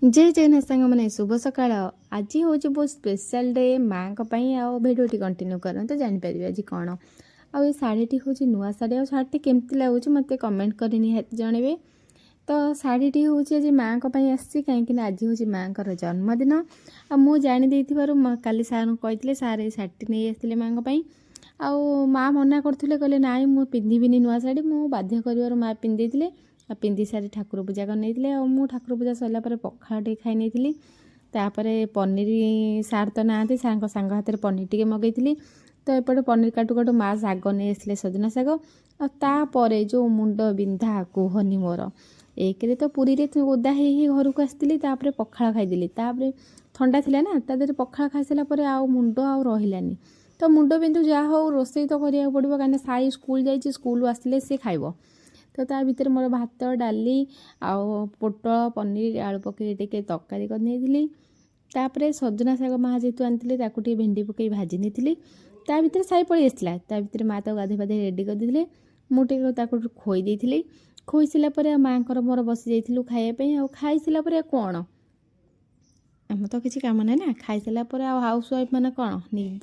ଜୟ ଜଗନ୍ନାଥ ସାଙ୍ଗମାନେ, ଶୁଭ ସକାଳ। ଆଜି ହେଉଛି ବହୁତ ସ୍ପେଶାଲ୍ ଡେ ମାଆଙ୍କ ପାଇଁ। ଆଉ ଭିଡ଼ିଓଟି କଣ୍ଟିନ୍ୟୁ କରନ୍ତୁ, ଜାଣିପାରିବେ ଆଜି କ'ଣ। ଆଉ ଏ ଶାଢ଼ୀଟି ହେଉଛି ନୂଆ ଶାଢ଼ୀ। ଆଉ ଶାଢ଼ୀଟି କେମିତି ଲାଗୁଛି, ମୋତେ କମେଣ୍ଟ କରି ନିହାତି ଜଣାଇବେ। ତ ଶାଢ଼ୀଟି ହେଉଛି ଆଜି ମାଆଙ୍କ ପାଇଁ ଆସିଛି, କାହିଁକିନା ଆଜି ହେଉଛି ମାଆଙ୍କର ଜନ୍ମଦିନ। ଆଉ ମୁଁ ଜାଣି ଦେଇଥିବାରୁ କାଲି ସାର୍ଙ୍କୁ କହିଥିଲେ, ସାର୍ ଏଇ ଶାଢ଼ୀଟି ନେଇ ଆସିଥିଲେ ମାଆଙ୍କ ପାଇଁ। ଆଉ ମା ମନା କରୁଥିଲେ, କହିଲେ, "ନାଇଁ, ମୁଁ ପିନ୍ଧିବିନି ନୂଆ ଶାଢ଼ୀ।" ମୁଁ ବାଧ୍ୟ କରିବାରୁ ମା ପିନ୍ଧି ଦେଇଥିଲେ। ଆଉ ପିନ୍ଧି ସାରି ଠାକୁର ପୂଜା କରିନେଇଥିଲେ। ଆଉ ମୁଁ ଠାକୁର ପୂଜା ସରିଲା ପରେ ପଖାଳ ଟିକେ ଖାଇ ନେଇଥିଲି। ତାପରେ ପନିର, ସାର୍ ତ ନାହାନ୍ତି, ସାର୍ଙ୍କ ସାଙ୍ଗ ହାତରେ ପନିର ଟିକେ ମଗେଇଥିଲି। ତ ଏପଟେ ପନିର କାଟୁ କାଟୁ ମା ଶାଗ ନେଇ ଆସିଲେ, ସଜନା ଶାଗ। ଆଉ ତାପରେ ଯେଉଁ ମୁଣ୍ଡ ବିନ୍ଧା, କୁହନି ମୋର। ଏକରେ ତ ପୁରୀରେ ଓଦା ହେଇ ହେଇ ଘରକୁ ଆସିଥିଲି, ତାପରେ ପଖାଳ ଖାଇଦେଲି, ତାପରେ ଥଣ୍ଡା ଥିଲା ନା, ତା ଦେହରେ ପଖାଳ ଖାଇସାରିଲା ପରେ ଆଉ ମୁଣ୍ଡ ଆଉ ରହିଲାନି। ତ ମୁଣ୍ଡ ବିନ୍ଧୁ, ଯାହା ହଉ, ରୋଷେଇ ତ କରିବାକୁ ପଡ଼ିବ, କାହିଁକିନା ସାଇ ସ୍କୁଲ ଯାଇଛି, ସ୍କୁଲରୁ ଆସିଲେ ସେ ଖାଇବ। ତ ତା ଭିତରେ ମୋର ଭାତ, ଡାଲି ଆଉ ପୋଟଳ, ପନିର, ଆଳୁ ପକେଇ ଟିକେ ତରକାରୀ କରିନେଇଥିଲି। ତାପରେ ସଜନା ଶାଗ ମା ଯେହେତୁ ଆଣିଥିଲେ, ତାକୁ ଟିକେ ଭେଣ୍ଡି ପକେଇ ଭାଜି ନେଇଥିଲି। ତା ଭିତରେ ସାଇ ପଳେଇ ଆସିଥିଲା। ତା ଭିତରେ ମା ତାକୁ ଗାଧୋଇ ପାଧୋଇ ରେଡ଼ି କରିଦେଇଥିଲେ। ମୁଁ ଟିକେ ତାକୁ ଖୋଇ ଦେଇଥିଲି। ଖୋଇ ସାରିଲା ପରେ ଆଉ ମାଆଙ୍କର ମୋର ବସି ଯାଇଥିଲୁ ଖାଇବା ପାଇଁ। ଆଉ ଖାଇସାରିଲା ପରେ ଆଉ କ'ଣ, ଆମର ତ କିଛି କାମ ନାହିଁ ନା। ଖାଇସାରିଲା ପରେ ଆଉ ହାଉସ୍ ୱାଇଫ୍ ମାନେ କ'ଣ, ନିଦ।